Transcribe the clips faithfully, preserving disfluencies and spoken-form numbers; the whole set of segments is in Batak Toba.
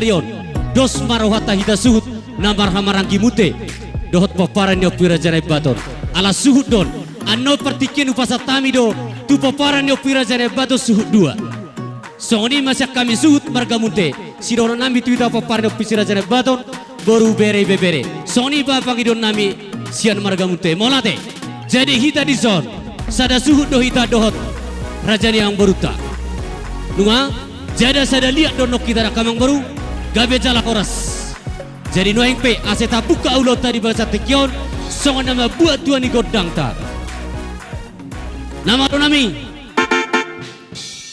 sadari on, dos ma rohanta hita suhut na marhamaranggi muse dohot pomparan ni Ompu i Raja Naimbaton. Ala suhut do on, annon partingkian hupasahat hami do tu pomparan ni Ompu i Raja Naimbaton suhut dua. Songon i ma sian hami suhut marga muse, sidohonon nami tu hita pomparan ni Ompu i Raja Naimbaton, boru, bere, ibebere. Songon i ma pangidoan nami sian marga muse. Mauliate. Jadi hita dison, sada suhut do hita dohot raja ni amangborunta. Nunga, jala sada liat do annon hita dang amangboru, gabe jala horas. Jadi nuaeng pe, asa tabuka ulaonta di bagasan tingki on, songon na mambuat tua ni gondangta. Na malo nami.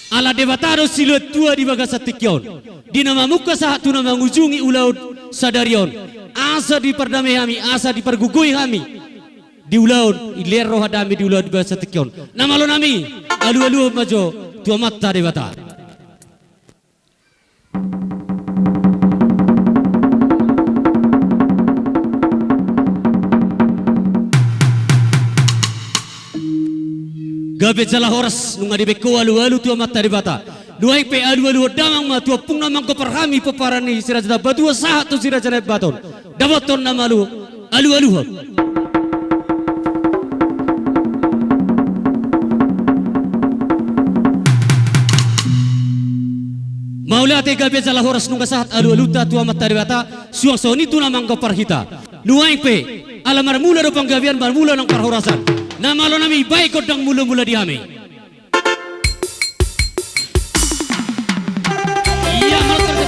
Ala Debata do siluet tua di bagasan tingki on. Di na mamungka sahat tu na mangujungi ulaon sadari on. Asa dipardame hami, asa dipargogoi hami. Di ulaon, dilehon roha dame di ulaon di bagasan tingki on. Na malo nami, alualuhon ma jo tu Amanta Debata. Gabe jala horas, nunga dibaen ho alualu tu Amanta Debata. Nuaeng pe alualuhon damang ma tu ompung na manggompar hami pomparan ni Si Raja Tambatua sahat tu Si Raja Naimbaton. Dapothon na malo, alualuhon. Mauliate, gabe jala horas, nunga sahat alualunta tu Amanta Debata, suang songon i tu na manggompar hita. Nuaeng pe, ala marmula do panggabean, marmula nang parhorasan. Na malo nami, baen gondang mulamula di hami. Ia, mauliate.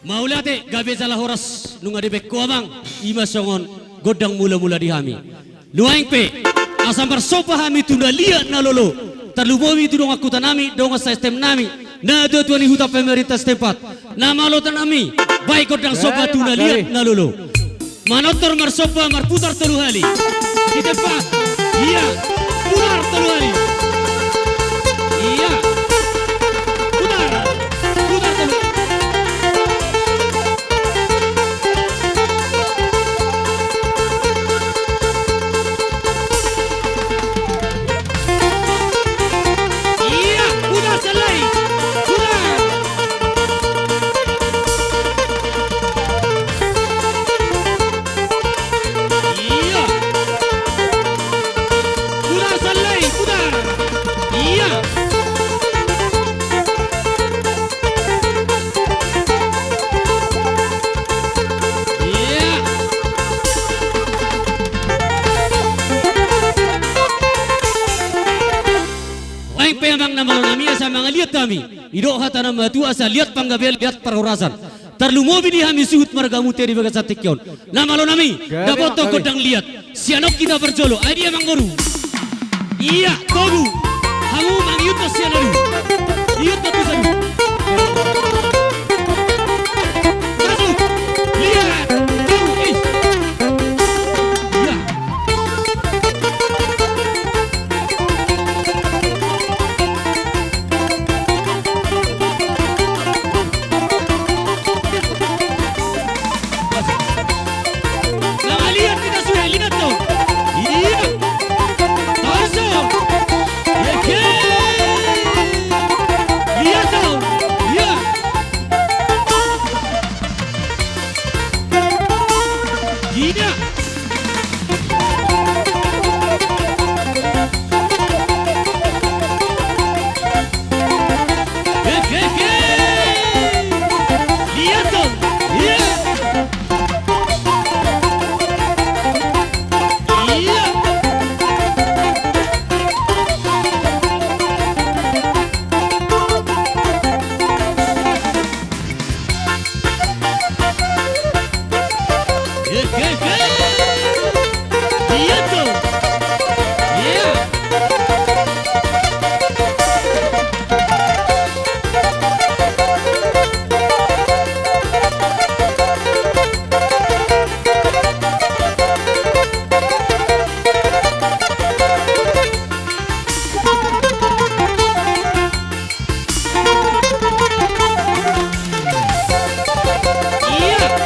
Mauliate, gabe jala horas, nunga dibaen ho amang, i ma songon gondang mulamula di hami. Nuaeng pe, asa marsomba hami tu na liat na lolo. Tarlumobi tu dongan hutanami, dongan sa-STM nami, natuatua ni huta, pemerintah setempat. Na malo nami, baen gondang somba tu na liat na lolo. Manortor marsomba marputar tolu hali. Di tempat. Ia. Putar tolu hali. Ia. Putar. Putar tolu. Ia, putar sallei. Putar. Ia. Putar sallei, putar. Ia. Ia. Baen pe amang, na malo nami, asa mangaliat hami. Didok hata na matua, asa liat panggabean, liat parhorasan. Tarlumobi di hami suhut marga Mutia di bagasan tingki on. Na malo nami, dapothon gondang liat. Sian on hita parjolo, ai dia amang boru? Ia, togu. Hamu mangihuthon sian on. Ihuthon tu sadun. Masuk. Liat. Togu. Ih. Ia. Mangaliat hita sude, liat do. Ia. Torso. Eke. Liat do. Ia. Ia. Ia.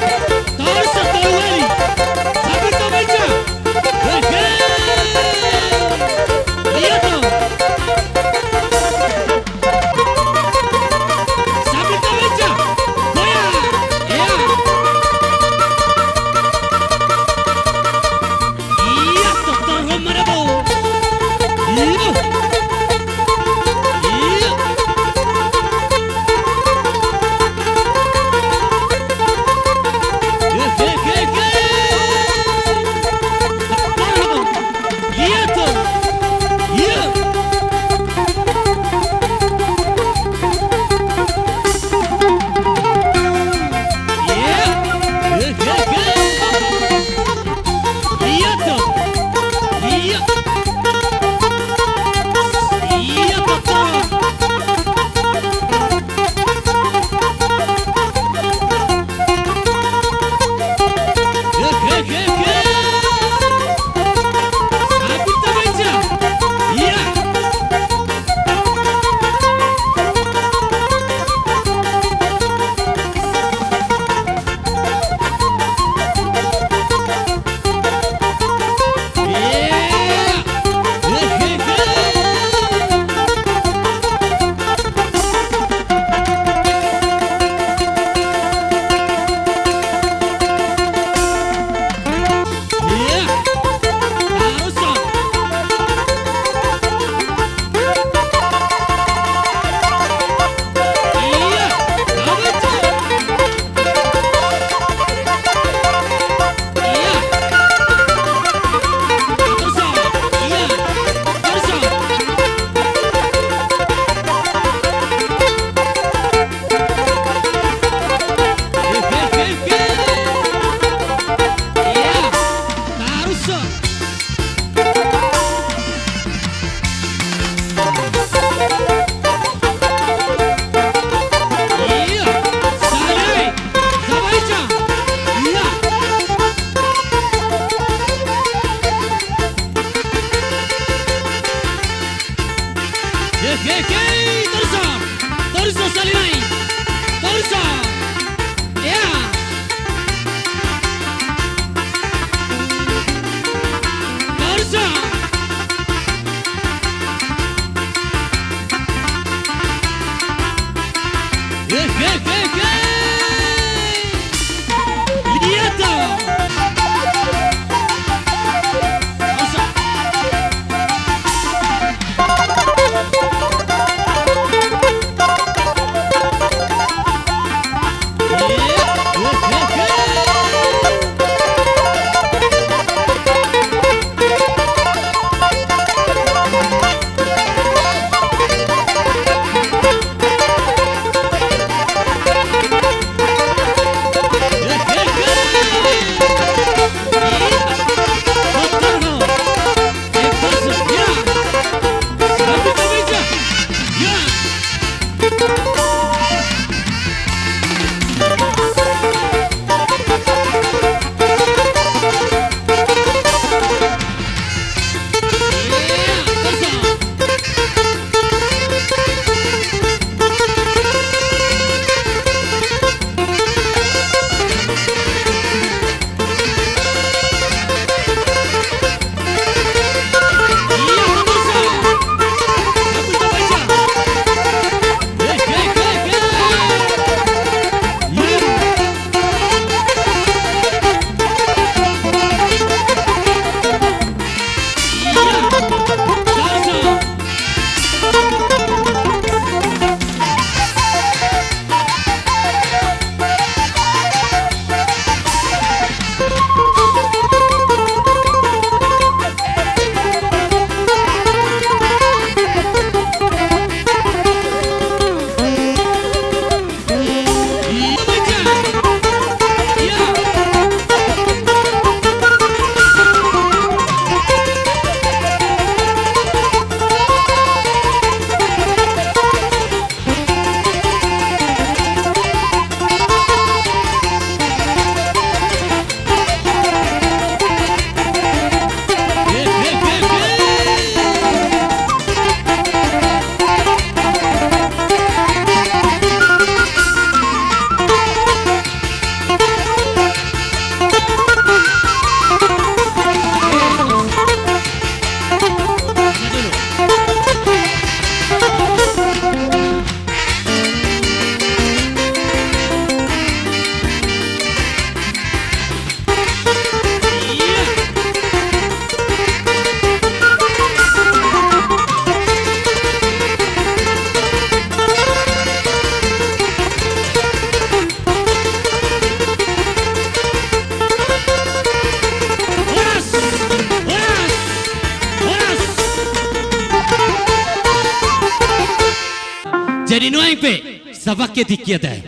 Jadi nuaeng pe, sapangke tingki ate.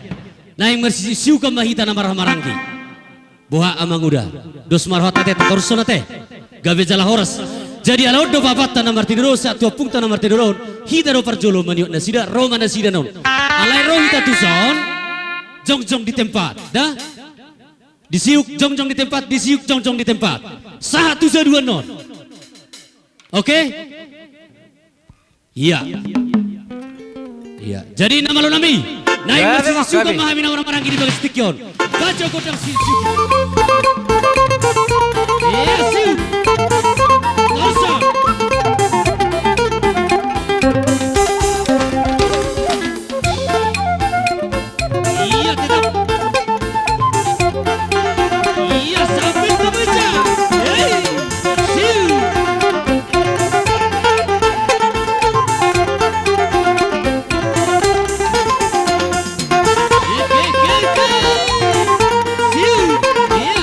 Naeng marsiuksiukan ma hita na marhahamaranggi. Boha amang uda. Dos ma rohanta ate, tatorus ma ate. Gabe jala horas. Jadi ala on do bapanta na martinodohon, sahat tu ompungta na martinodohon. Hita do parjolo maniop nasida, ro ma nasida non. Alai ro hita tu son. Jongjong di tempat. Da? Disiuk jongjong di tempat, disiuk jongjong di tempat. Sahat tu saduan non. Oke? Ia. Ia. Jadi na malo nami. Naeng marsiuksiukan ma hami na marhahamaranggi di bagas tingki on. Bajo gondang siuksiuk. Ia, siuk. Torsa. Ia, tetap. Ia, sambil kemeja. Hei, siu. Oke, oke, oke. Siu. Ia.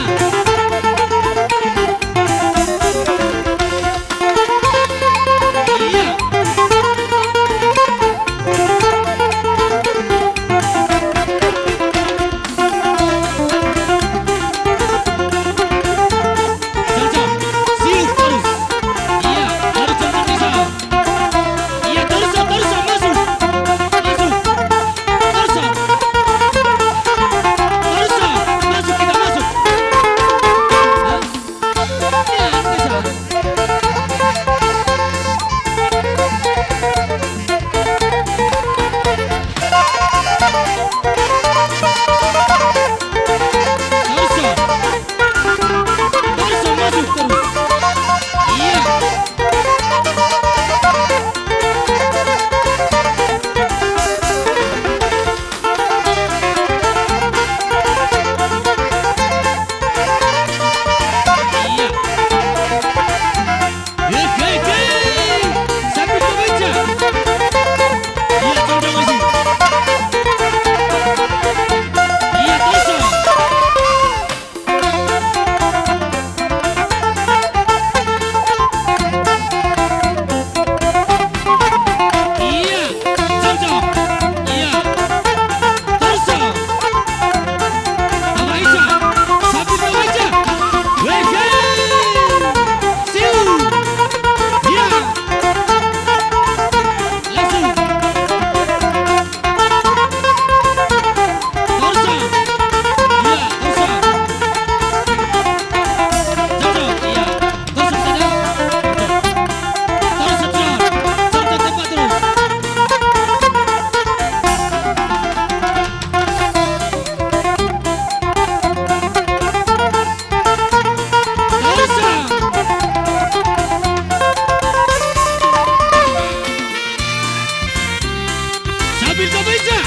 Sambil kemeja.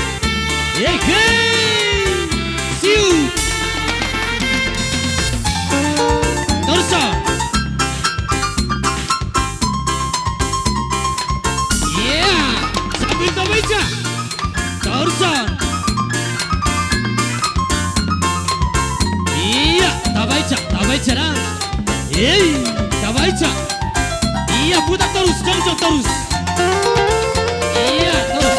Ehe. Siu. Torsa. Iya. Sambil kemeja. Torsa. Iya, tabaen, tabaen, nah. Hei, tabaen. Iya, putar torus, jongjong torus. Iya, torus.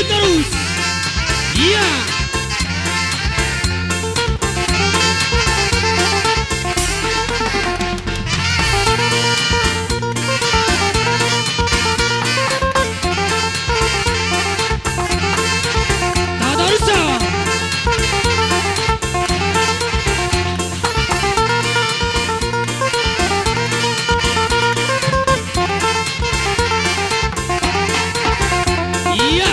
Terus. Iya. Tatarsa. Iya.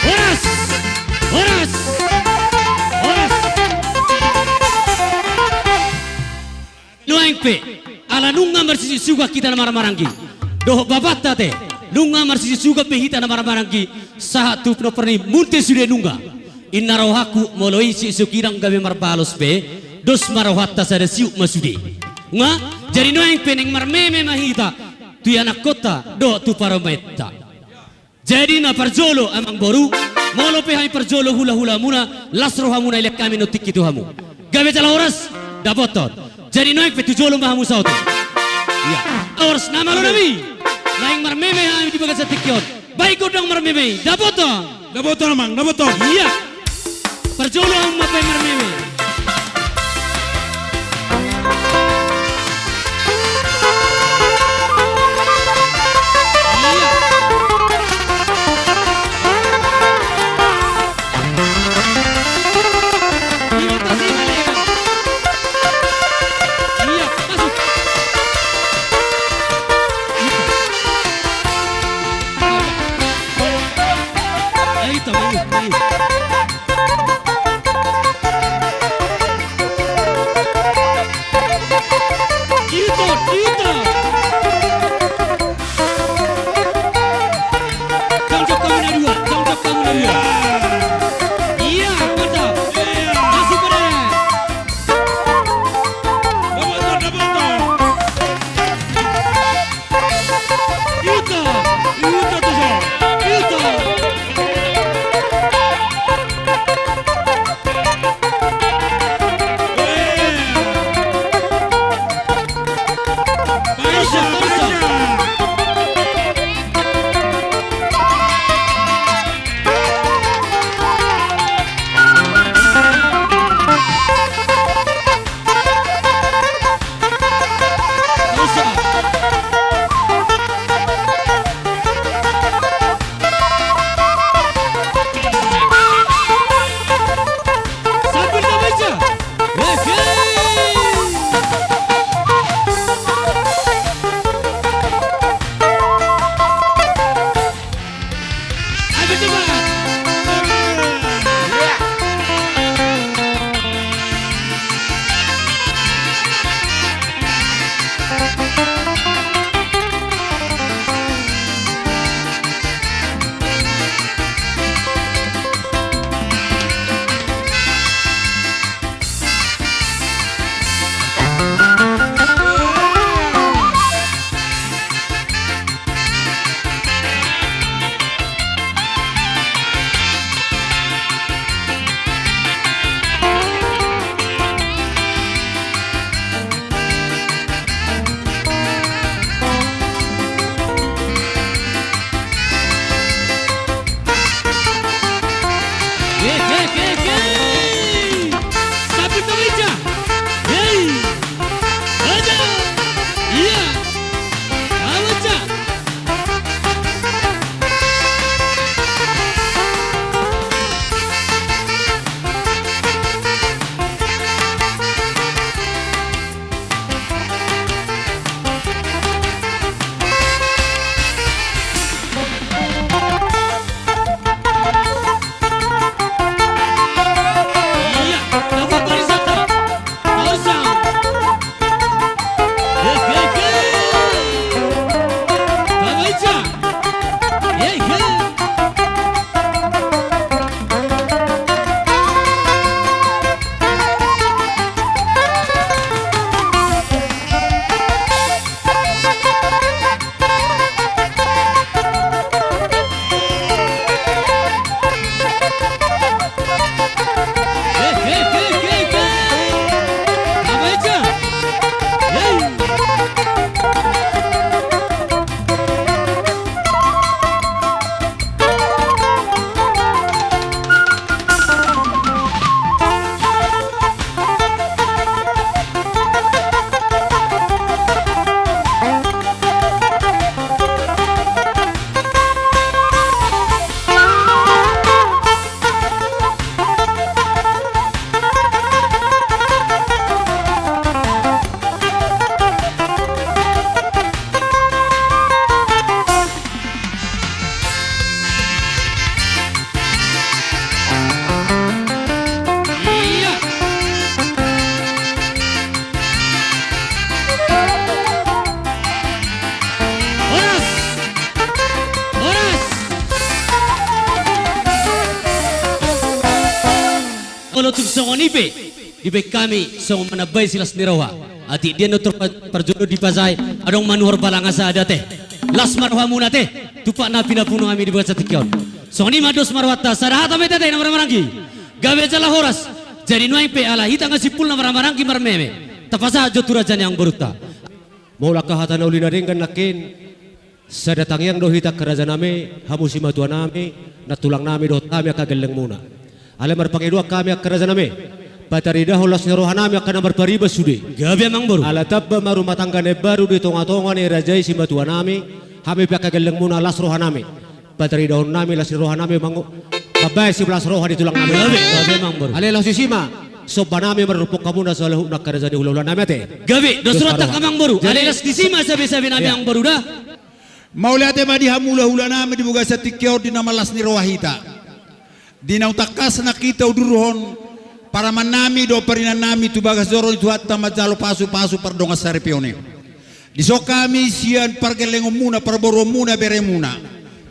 Horas. Horas. Horas. Nuaeng pe, ala nunga marsisuksukan hita na marhahamaranggi. Dohot bapanta ate, nunga marsisuksukan pe hita na marhahamaranggi. Sahat tu pinompar ni Munthe sude nunga. Inna rohangku molo i si Sukirang gabe marbalos be, dos ma rohanta sada siuk ma sude. Nga, jadi nuaeng pe naeng marmeme ma hita, tu ianakkonta, dohot tu parumaenta. Jadi na parjolo amangboru, molo pe hami parjolo hulahulamuna, las rohamuna, ilean hami na tingki tu hamu. Gabe jala horas, dapothon. Jadi nuaeng pe tu jolo ma hamu saotik. Iya. Horas na malo nami. Naeng marmeme hami di bagasan tingki on. Baen gondang marmeme i, dapothon. Dapothon amang, dapothon. Iya. Parjolo hamu ma baen marmeme. Iya. Terima kasih, Bang. Iya, masuk. Ayo, Tom, ayo, ayo. Ito, ito. Jongjong hamu na dua, jongjong hamu na dua. Iya, mantap. Iya. Masuk, Bang. Dapothon, dapothon. Ito, ito tuh, ito. Dohot tung songon i pe dibaen hami songon manambai silas ni roha. Atik dia na tor pa-, parjolo dipasahat, adong manuhor balanga sada te. Las ma rohamuna te, tumpak na pinapunu hami di bagasan tingki on. Songon i ma dos ma rohanta, sada hata ma hita te na marhahamaranggi. Gabe jala horas. Jadi nuaeng pe ala hita nga simpul na marhahamaranggi marmeme, tapasahat jo tu raja ni amangborunta. Molo angka hata na uli na denggan nangkin, sada tangiang do hita angka rajanami, hamu simatuanami, nantulangnami dohot hami angka gellengmuna. Alai marpangidoan hami angka rajanami, pataridahon las ni rohanami angka na marpariban sude. Gabe amangboru. Ala tamba ma rumah tangga na imbaru di tongatonga ni raja i simatuanami, hami pe angka gellengmuna las rohanami. Pataridahon nami las ni rohanami mangu-, mambaen silas roha di tulangnami. Gabe, gabe amangboru. Alai laos disi ma sombanami maradophon hamuna saluhutna angka raja ni hulahulanami ate. Gabe, dos rohanta amangboru. Jadi, alai laos disi ma sabesabenami amangboru da. Mauliate ma di hamu hulahulanami di bagasan tingki on di na marlas ni roha hita. Di naung tangkas nangkin taudurhon paramannami dohot parinannami tu bagas joro ni Tuhanta manjalo pasupasu pardongansaripeon i. Dison hami sian pargellengonmuna, parboruonmuna, beremuna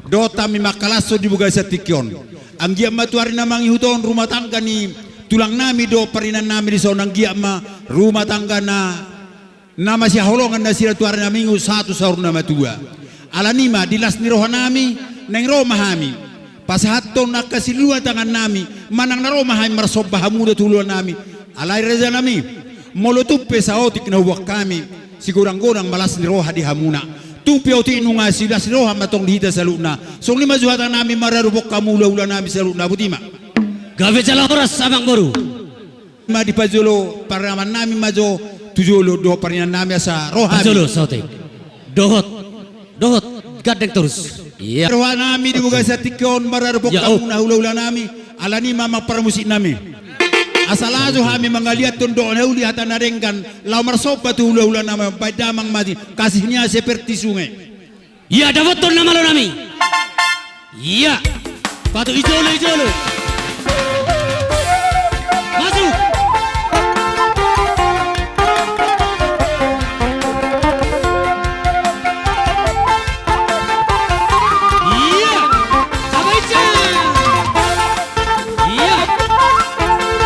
dohot hami mangkalashon di bagasan tingki on. Anggiat ma tu ari na mangihut on rumah tangga ni tulangnami dohot parinannami dison anggiat ma rumah tangga na na masihaholongan nasida tu ari na mangihut sahat tu saur na matua. Alani ma di las ni rohanami naeng ro ma hami pasahathon angka siluluan tangannami manang na ro ma hami marsomba hamu da tu hulahulanami. Alai rajanami, molo tung pe saotik na huboan hami, sigodanggodang ma las ni roha di hamuna. Tung pe otik nunga silas ni roha ma tong di hita saluhutna. Songon i ma jo hatanami maradophon hamu hulahulanami saluhutna, boti ma. Gabe jala horas amangboru. Ma di pajolo paramannami ma jo tu jolo dohot parinannami asa ro hami. Pajolo saotik. Dohot, dohot gandeng torus. Ia. Rohanami di bagasan tingki on maradophon hamuna hulahulanami, alani ma amang parmusiknami. Asa laho jo hami mangaliathon dohot na uli hata na denggan laho marsomba tu hulahulanami, baen damang ma di kasihnya seperti sungai. Ia, dapothon na malonami. Ia. Patut i jolo, i jolo. Masuk. Ia. Taba i ja. Ia.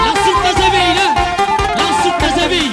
Langsung tasabei da. Langsung tasabei.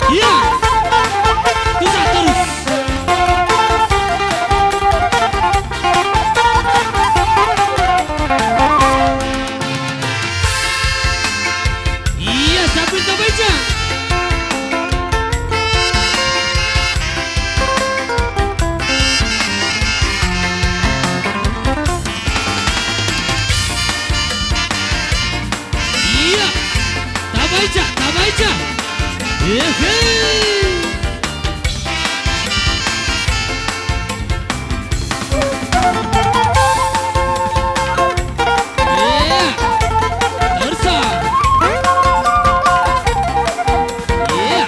Ia. Tusa torus. Ia, sambil tabaca. Ia. Tabaca, tabaca. Ehe. Ia. Torsa. Ia.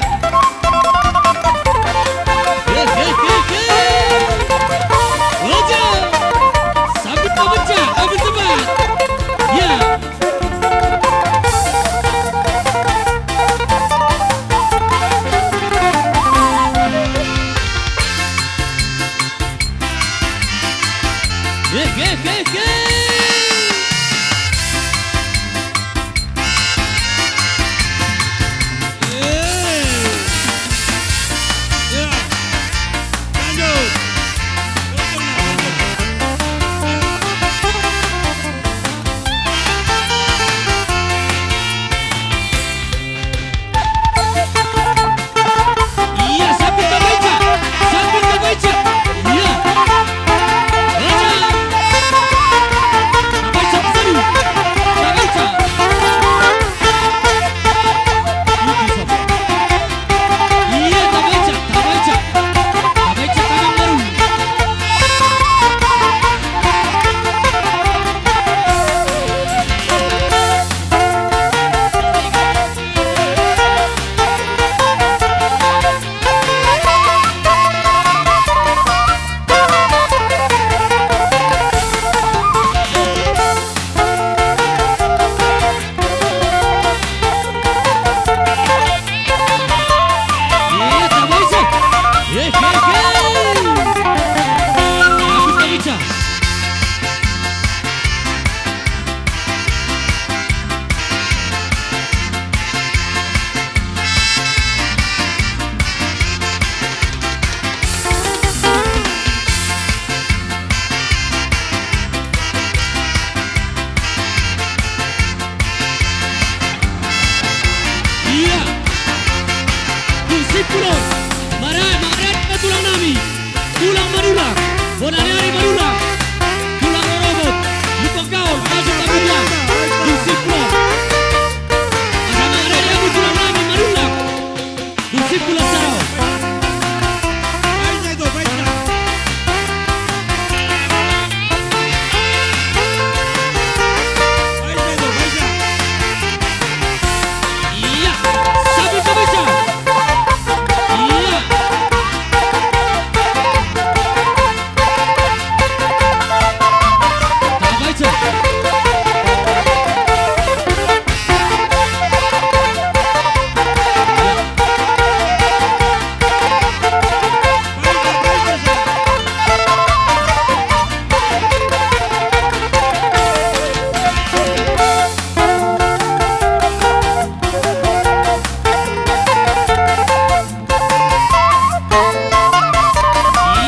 Tulang, mara-, mangaradi ma tulang nami. Tulang Manullang, bona ni ari Manullang. Tulang rorobot, Lumban Gaol, masuk ma tulang. Dung simpul. Asa mangaradi hamu tulang nami Manullang. Dung simpul asa ro. Iya, sabi, sabi, sabi. Iya. Tabaca.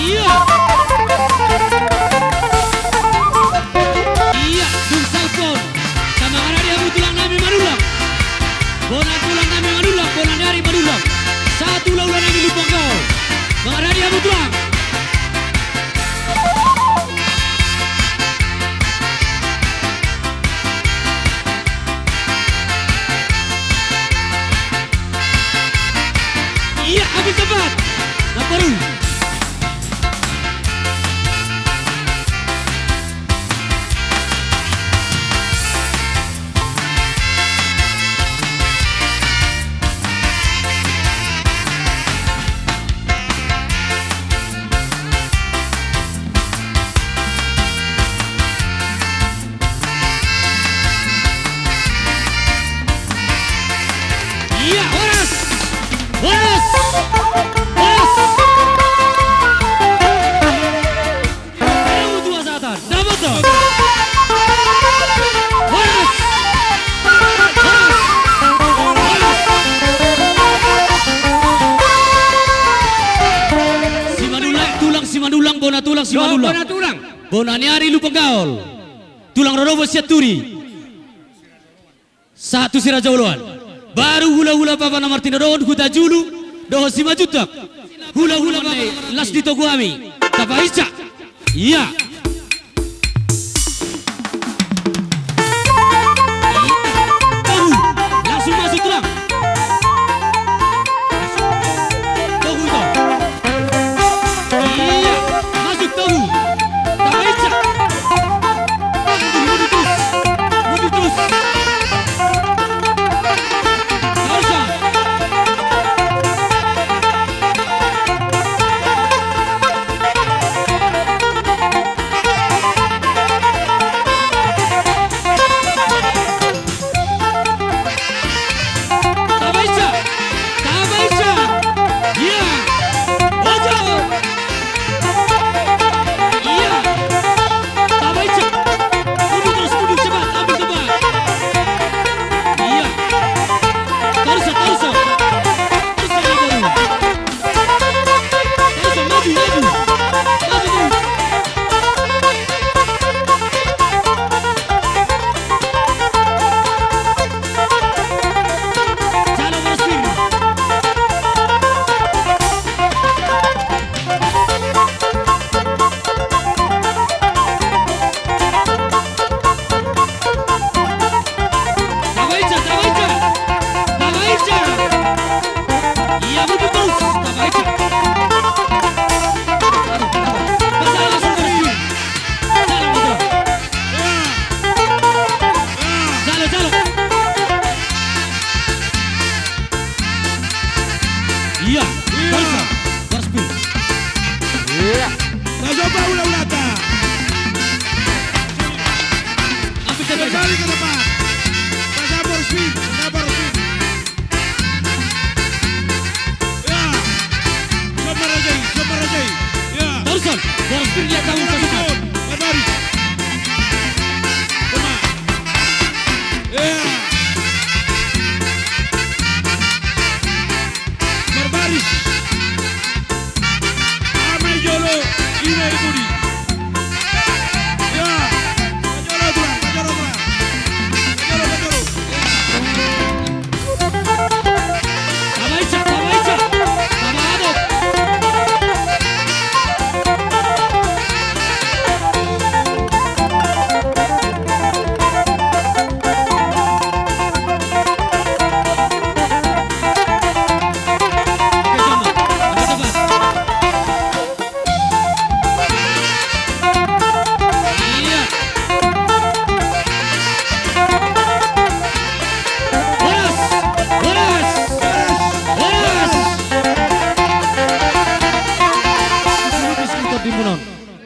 Iya. Iya, dung salpon. Asa mangaradi hamu tulang nami Manullang. Bona tulang nami Manullang, bona ni ari Manullang. Sahat hulahula nami Lumban Gaol. Mangaradi hamu tulang. Iya, ambil tempat. Namboru. Iya, horas. Horas. Horas. Ayo, tua satan. Dapat dong. Horas. Horas. Horas. Si Manullang, tulang si Manullang, bona tulang si Manullang. Bona tulang. Bona ni ari Lumban Gaol. Tulang rorobot Sianturi. Sahat tu si Raja Oloan. Baru hulahula papa na martinodohon, huta julu dohot Simanjuntak. Hulahula papa na las di togu hami. Tapahinsa. Iya. Togu. Langsung masuk tulang. Togu ito. Iya, masuk togu. Tapahinsa. Mundur, mundur terus. Mundur terus. Tapahinsa.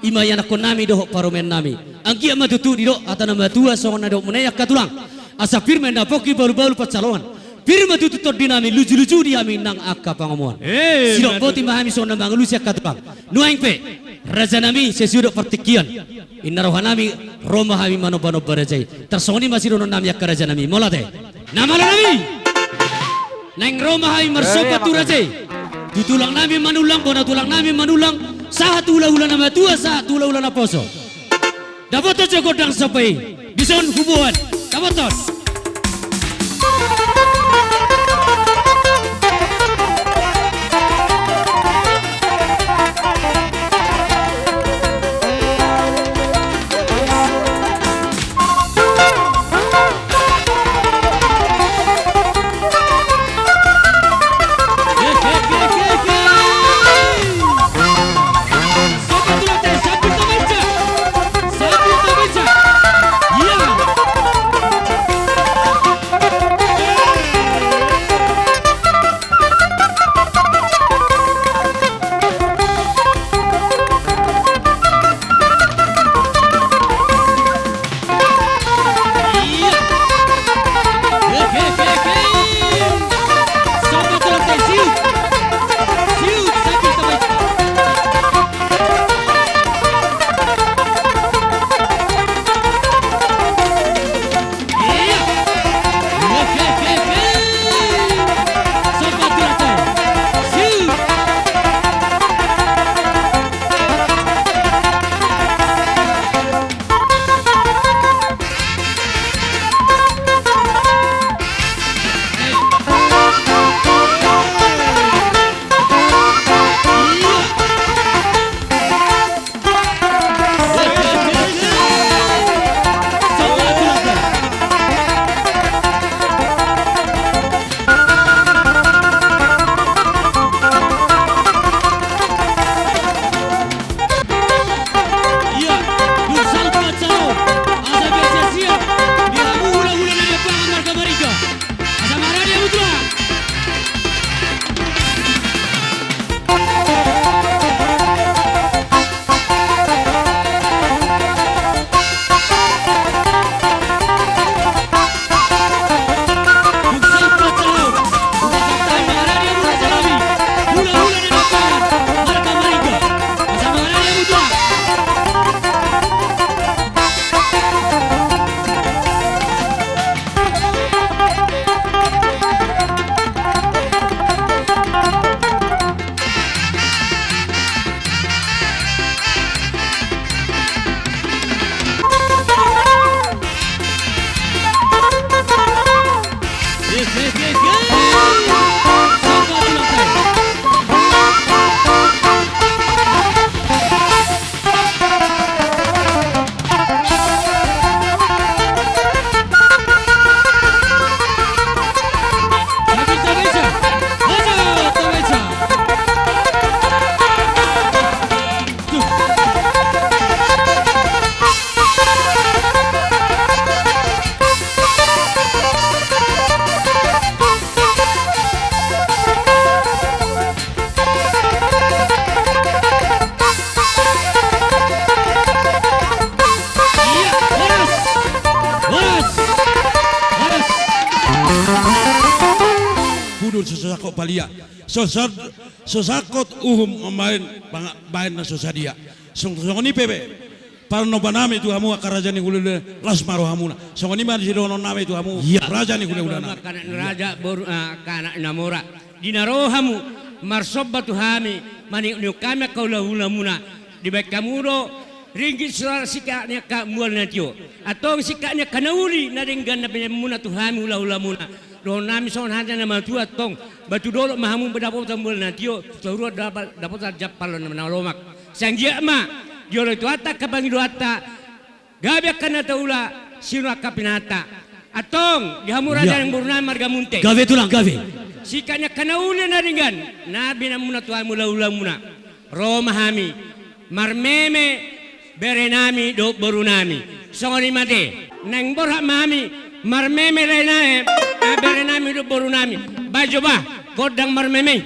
I ma ianakkonnami dohot parumaennami. Anggiat ma tutu didok hata na matua songon na nidokmuna i angka tulang. Asa pir ma inna pongki, bahulbahul pansalongan. Pir ma tutu tondinami, lujuluju di hami nang angka pangomoan. Eh, sidok boti ma hami songon na mangalusi angka tulang. Nuaeng pe, rajanami, sai siudok partingkian. Inna rohanami, ro ma hami manombanomba raja i. Tarsongon i ma sidohononnami angka rajanami. Mauliate. Na mauliate nami. Naeng ro ma hami marsomba tu raja i. Tu tulangnami Manullang, bona tulangnami Manullang, sahat tu hulahula na matua, sahat tu hulahula na poso. Dapothon jo gondang somba i. Dison huboan. Dapothon. Pudun so sangkot palia, so sad-, so sangkot uhum mambaen panga-, baen na so sadia. Song-, songon i pe be. Parnombanami tu hamu angka raja ni hulahula, las ma rohamuna. Songon i ma sidohononnami tu hamu, ia, raja ni hulahula nami. Angka anak ni raja, boru, ah, angka anak ni na mora. Di na ro hamu marsomba tu hami, maniukniuk hami angka hulahulamuna. Dibaen hamu do ringgit soara singkat ni angka mual na tio, antong singkat ni angka na uli na denggan na binaenmuna tu hami hulahulamuna. Dohononnami songon hata ni na matua, antong batu dolok ma hamu dapotan mual na tio, saurungan dapa-, dapotan jampal na lomak. Sai anggiat ma dioloi Tuhanta angka pangidoanta, gabe angka na taula, sirang angka pinahanta. Antong di hamu raja, ia, nang borunami marga Munte. Gabe tulang, gabe. Singkat ni angka na uli na denggan na binaenmuna tu hami hulahulamuna. Ro ma hami marmeme berenami dohot borunami. Songon i ma ate. Naeng borhat ma hami marmeme rena, eh, berenami dohot borunami. Baen jo ba gondang marmeme i.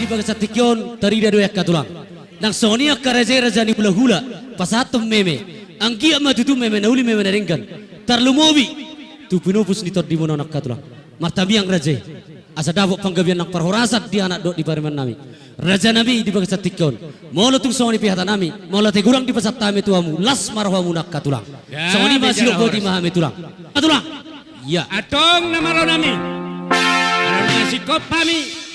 Di bagasan tingki on tarida do i angka tulang. Nang songon i angka raja i, raja ni hulahula, pasahathon meme. Anggiat ma tutu meme na uli, meme na denggan. Tarlumobi tu pinupus ni tondimuna on angka tulang. Martamiang raja i, asa dapot panggabean nang parhorasan di anak dohot di parumaennami. Rajanami di bagasan tingki on, molo tung songon i pe hatanami, molo ate godang dipasahat hami tu hamu, las ma rohamuna angka tulang. Songon i ma, sidok boti ma hami tulang. Angka tulang. Ia. Antong na marlonami, alana singkop hami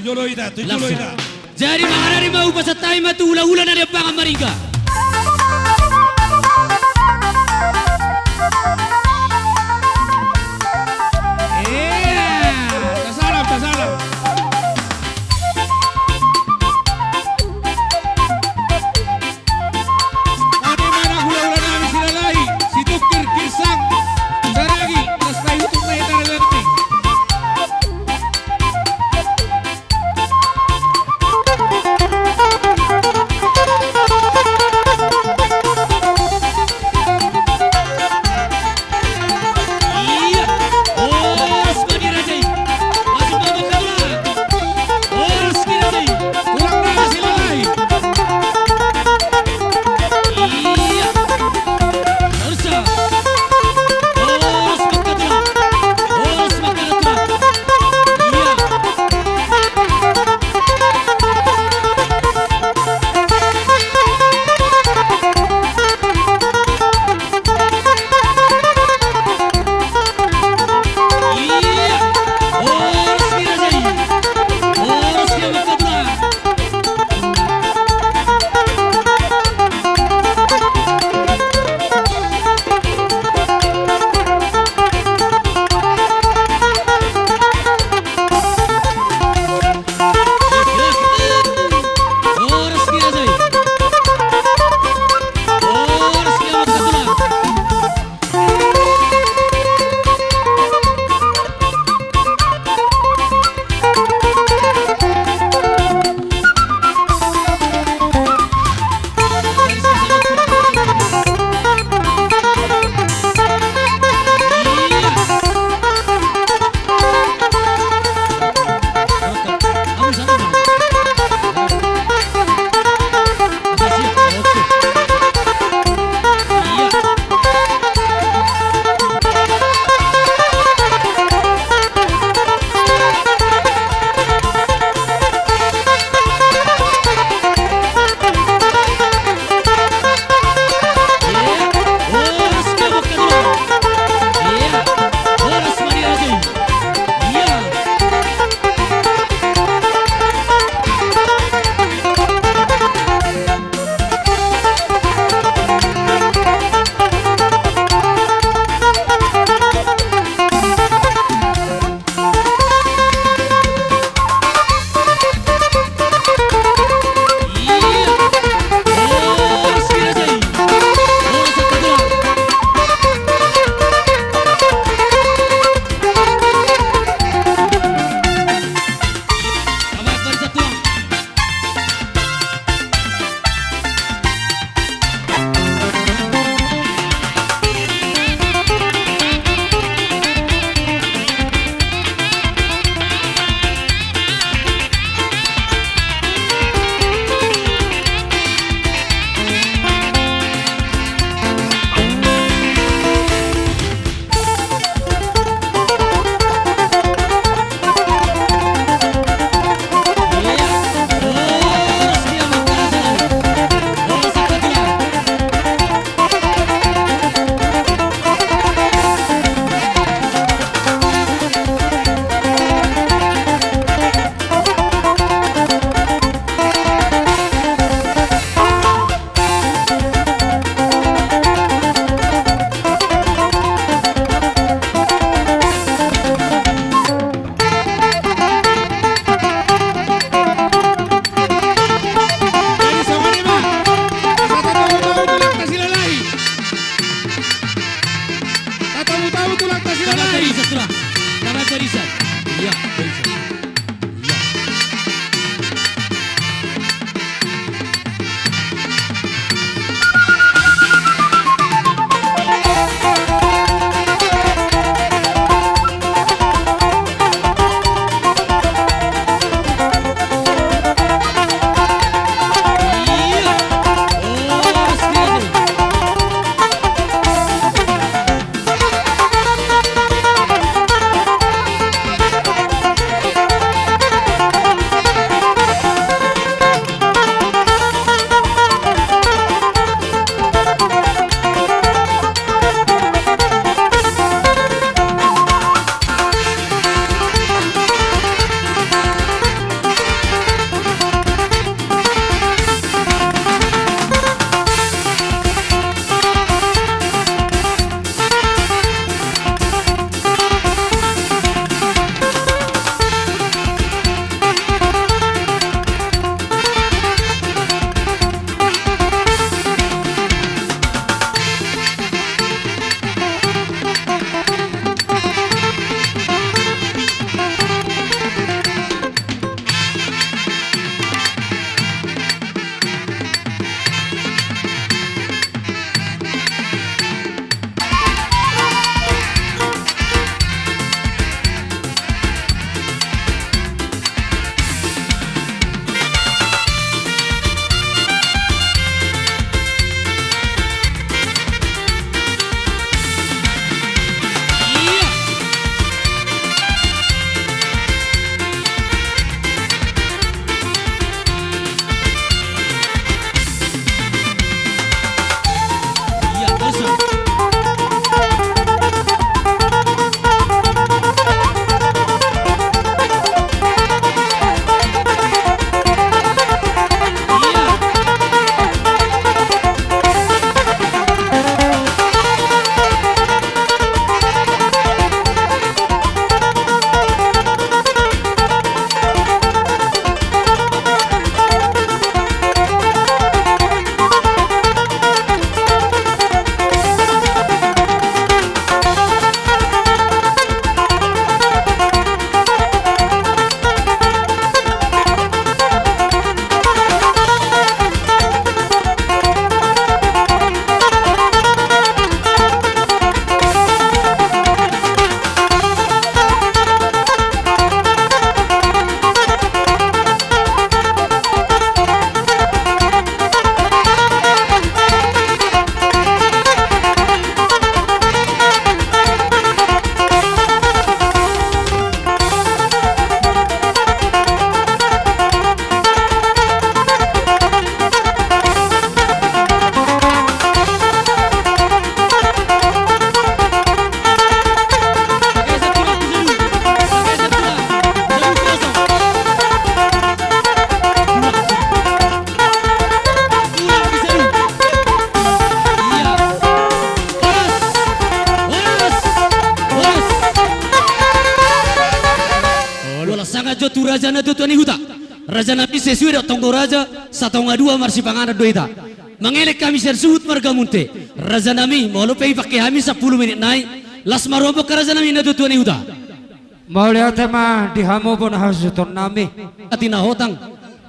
jolo hita, tu jolo hita. Jadi mangarade ma upasan, tahi ma tu hulahula na niambangan Maringga. Iya, tasalam, tasalam. Ate mana hulahula nami Silalahi, Situngkir, Girsang, Saragi, las na ihutung na hita. Jadi songon i ma. Tatabu-tabu tulang ta Silalahi. Tatabu-tabu tulang ta Silalahi. Tamat barisan, tulang. Tamat barisan. Iya, barisan. Iya. Jo tu raja na tuatua ni huta. Raja nami, sesuai dohot tonggo raja, satonga dua marsipanganon do hita. Mangelek hami sian suhut marga Munte. Raja nami, molo pe dipangke hami sampulu menit nai, las ma roha muna raja nami na tuatua ni huta. Mauliate ma di hamu bona hasuhuton nami. Atina hotang.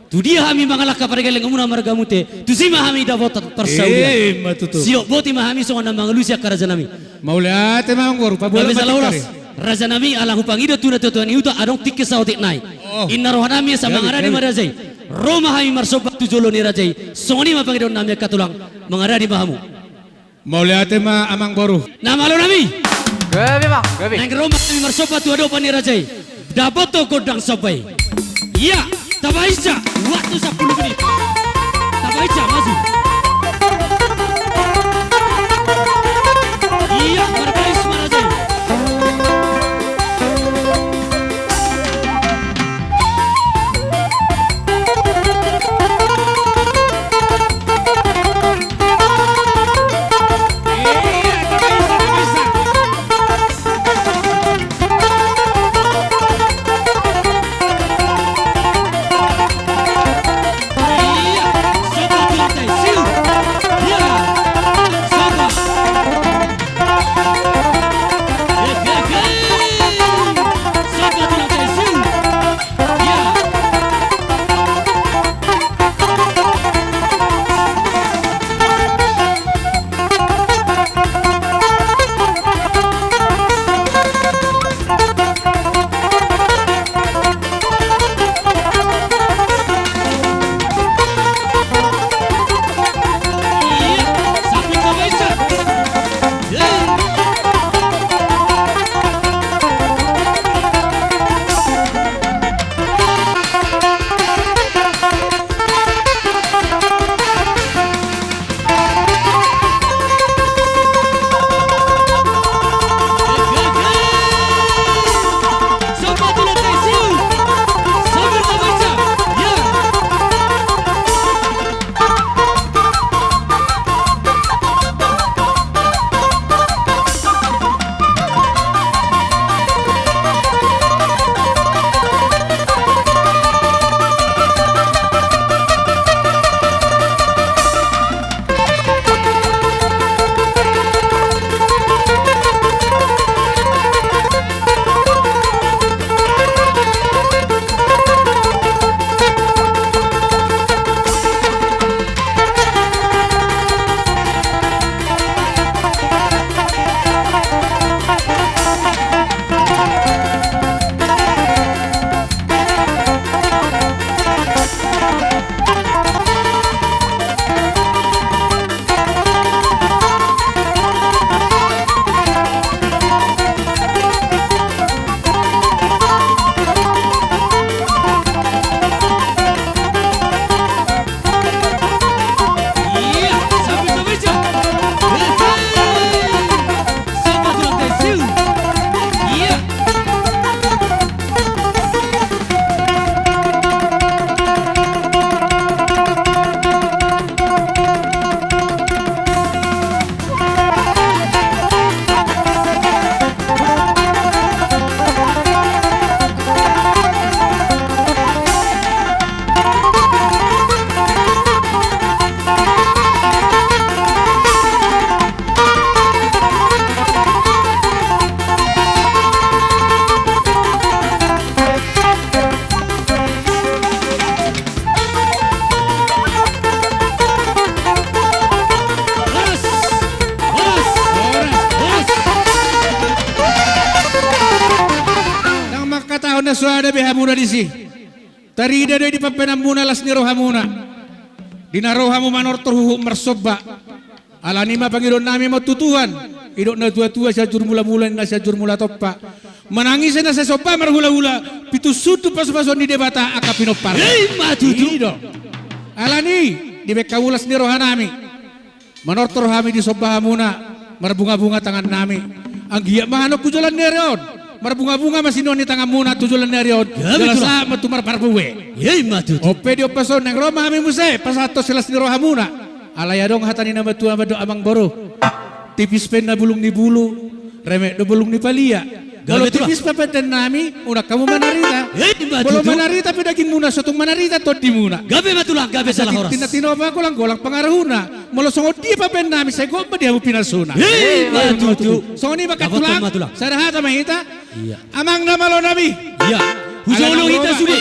Tu dia hami mangalangka pargellengon muna marga Munte, tusi ma hami dapotan parsaulian. Ima tutu. Siop boti ma hami songon na mangalusi angka raja nami. Mauliate ma amang boru, paboa. Gabe ma sala horas. Raja nami, ala hupangido tu na tuatua ni huta, adong tingki saotik nai. Oh. Inna roha nami asa mangaradi ma raja i. Ro ma hami marsomba tu jolo ni raja i. Songon i ma pangidoan nami angka tulang, mangaradi ma hamu. Mauliate ma amang boru. Na malo nami. Gabe ma, gabe. Naeng ro ma hami marsomba tu adopan ni raja i. Dapothon gondang somba i. Ia, tabaen sa, waktu sampulu menit. Tabaen sa, maju. Ia, marbaen ma raja i. Horas! Horas! Horas! Horas! Ndang mangkatahon na so ada be hamuna disi. Tarida do i di pambahenanmuna las ni rohamuna. Di na ro hamu manortor huhut marsomba. Alani i ma pangidoannami ma tu Tuhan, didok natuatua, Sianjur Mulamula, ninna Sianjur Mulatompa. Manang ise na sai somba marhulahula, pitu sundut pasupasuon ni Debata angka pinomparna. Ima tutu. I do. Alani i, dibaen hamu las ni rohanami. Manortor hami di somba hamuna, marbungabunga tangannami. Anggiat ma hanon tu joloan ni ari on. Marbungabunga ma sinuan ni tanganmuna tu joloan ni ari on. Jala sahat ma tu marparbue. Ima tutu. On pe di ombas on naeng ro ma hami muse, pasahathon las ni rohamuna. Alai adong hata ni na matua mandok amang boru. Tipis pe na bulung ni bulu, remek do bulung ni palia. Gabe, Tulang. Molo tipis papandan nami, unang hamu manarita. Ima tutu. Molo manarita pe dagingmuna, so tung manarita tondimuna. Gabe ma, Tulang, gabe. Asa sala horas. Tingkos tinopa, golang-golang pangarahutna. Molo songon dia papandan nami, sai gok ma di hamu pinasuna. Ima tutu. Songon i ma, Tulang. Dapot ma, Tulang. Sada hata ma hita. Iya. Amang na malo nami. Iya. Hujolo hita sude.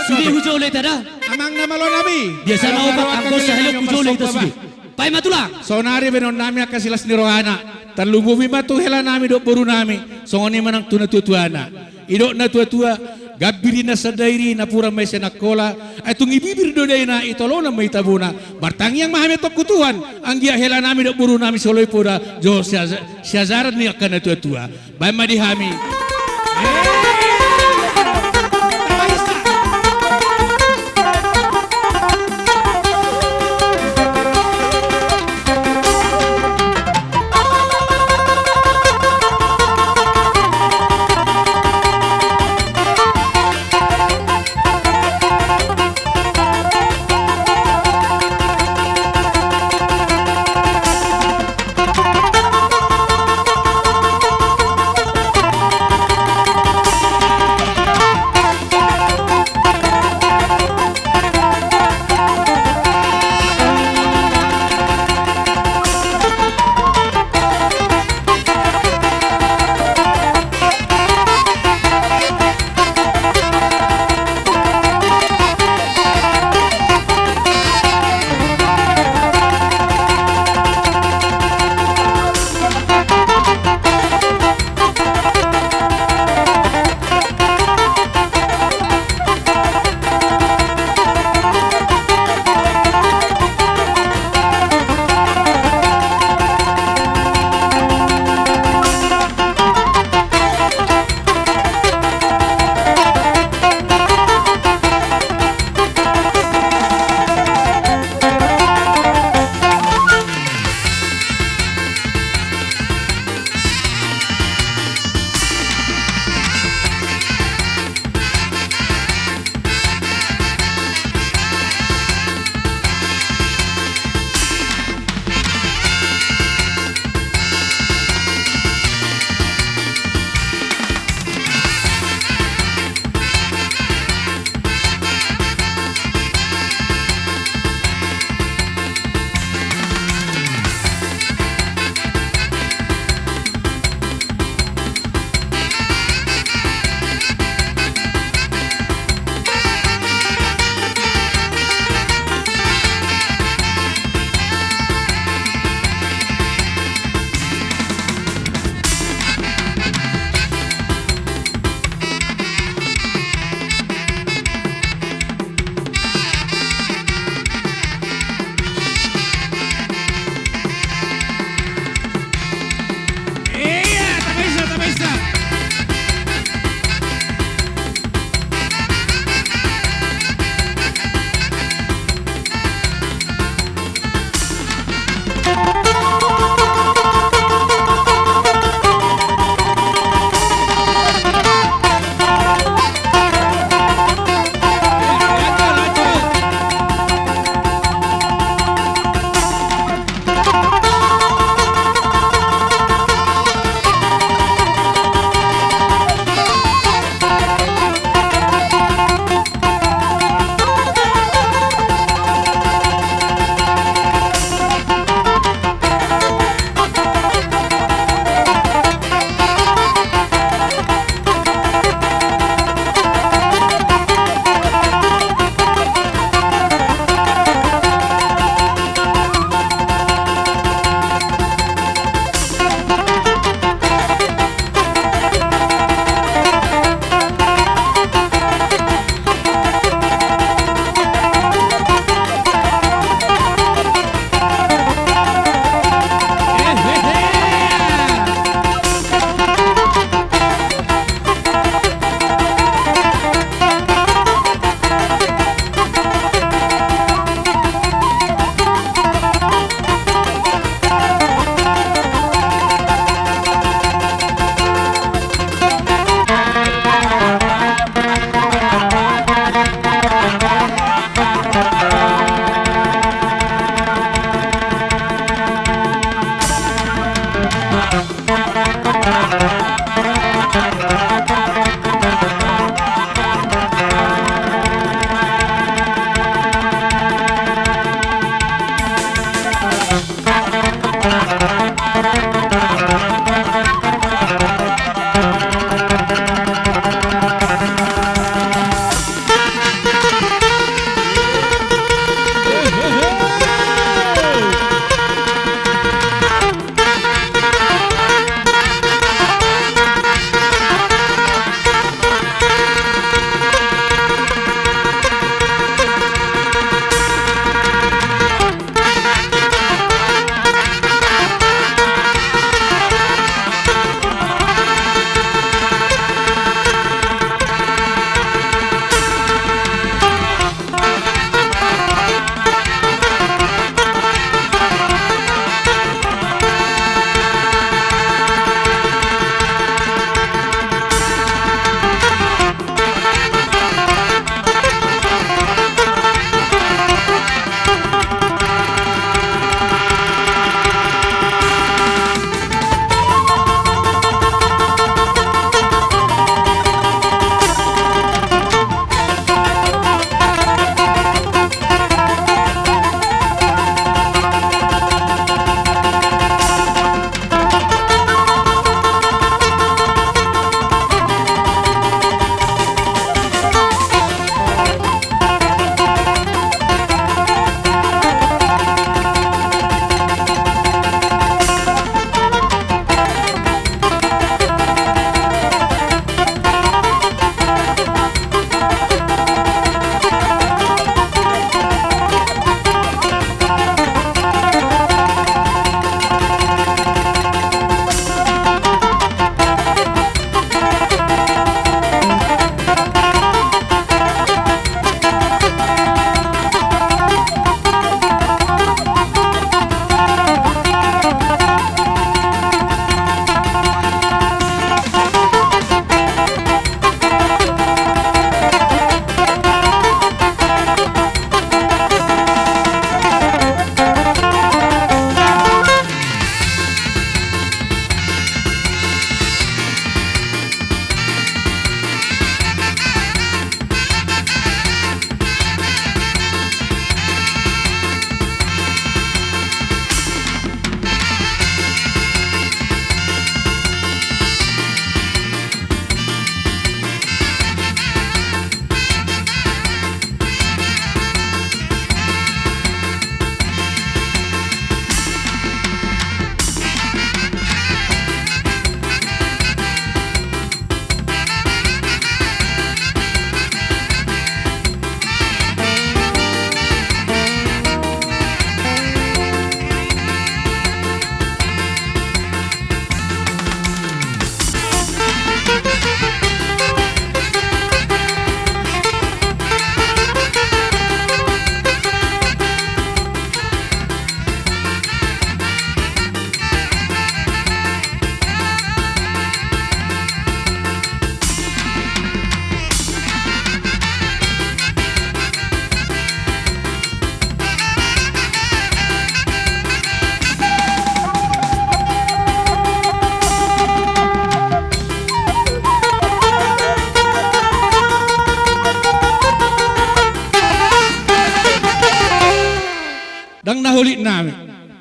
Sude hujolo hita da. Amang na malo nami. Biasana opat, anggo sahali on hujolo hita sude. Baen ma, Tulang. Saonari baenon nami angka silas ni rohana. Tarlumobi ma tu hela nami dohot boru nami. Songon i ma nang tu natua-tuana. Didok natua-tua, gambir i na sandai ri, napuran ma i sian Angkola. Ai tung di bibir do daina, di tolonan ma i tabona. Martangiang ma hami antong tu Tuhan. Anggiat hela nami dohot boru nami so lobi poda, jo siaja-, siajaran ni angka natua-tua. Baen ma di hami.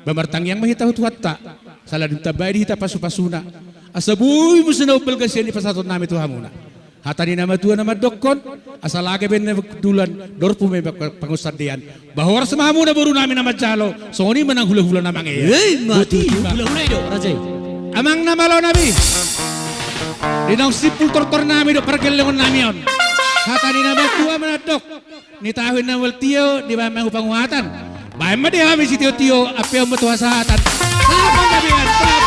Ba martangiang ma hita tu Tuhanta, sala dung tambai di hita pasupasuna, asa boi muse na umbalga sian i pasahatonnami tu hamuna. Hata ni na matua na mandokkon, asa lage baen na pangundulan, dorpu ma i pangunsandean. Ba horas ma hamuna borunami na manjalo, songon i ma nang hulahula na mangea. Ei, mati. Botima. Hulahula i do, raja i. Amang na malonami. Di naung simpul tortornami dohot pargellengonnami on. Hata ni na matua mandok. Ni tahu na mual tio, dibaen ma hu panguatan. Baen ma di hami sitiotio, ampe on ma tu hasahatan. Sapa na biasa?